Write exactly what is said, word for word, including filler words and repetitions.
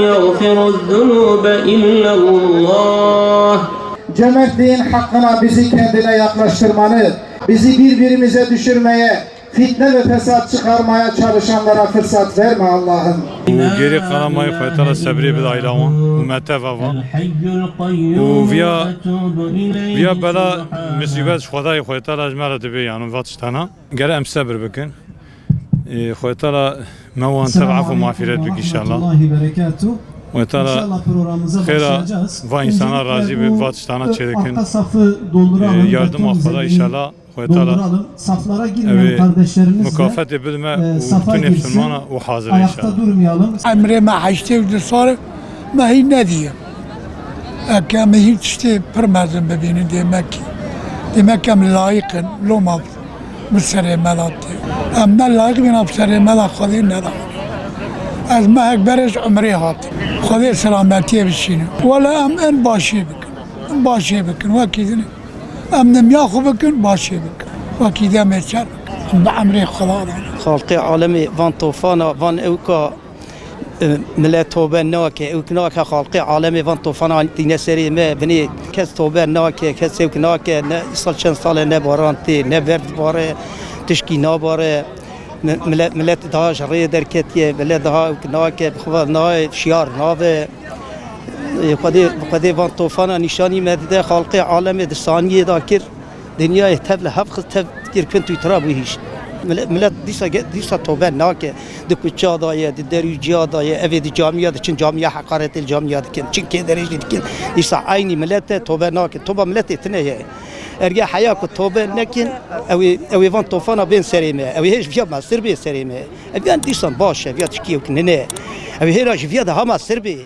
يغفر الذنوب إلا الله. Cemaatliğin hakkına bizi kendine yaklaştırmanı, bizi birbirimize düşürmeye, fitne ve fesat çıkarmaya çalışanlara fırsat verme Allah'ım. Û gêrê qala mayê Xwedê Teala sebrê bide aîla wan û me teva van. Û viya, viya bela misîbet ji Xwedayê Xwedê Teala ji me re dibe, yanî va tiştana. Gere em sebir bikin. Ê, Xwedê Teala me wan tev af û mağfiret bik inşallah. Xwedê Teala xêra va însana razî be, va tiştana çêdikin. Ê, yardima Xweda inşallah. Xwedê Teala ev ê mukafetê bidime û tu nefsimana û hazir inşallah. Emrê me heştê û du sal e, me hîn nediye. Eke em hîn tiştê pir mezin bibînin, demek ki, demek em layîq in, loma bi serê me la tê. Em ne layîq bîna bi serê me la Xwedê neda. Ez mehek berê ji emrê hatim. Xwedê selametiyê bişînin. Wele em en başê bikin. Em başê bikin. Wekî din em nimiya xwe bikin, başê bikin. Wekî demê çer bikin. Em bi emrê Xweda de. Xalqê alemê van tofana, van ewka, e, milet tobe nake, ewk nake, xalqê alemê van tofana tîne serê me, binê kes tobe nake, kes ewk nake, ne îsal çend sal e ne baran tê, ne ber dibare, tişkî nabare. Mi-, milet, milet daha ji rê derketiye, milet daha ewk nake, bi xwe nayê, şiyar nabe. Ê, Xwedê, Xwedê van tofana nîşanî me dide, xalqê alemê di saniyê de kir. Dinyayê tev li hev xist, tev kir, kin tûytira bû hîş. Mile-, milet dîsa ge-, dîsa tobe nake. Di kuça de ye, di derûciya de ye, evê di camiya diçin, camiya heqaretê li camiya dikin. Çinkê derê jî dikin. Dîsa eynî milet e, tobe nake. Toba miletê tine ye. Erge heya ku tobe nekin, ew ê, ew ê van tofana bên serê me. Ew ê hê ji viya mestir bê serê me. Ev yan dîsan baş e, viya tişkî ewk nine. Ew ê hêra ji viya daha mestir bê.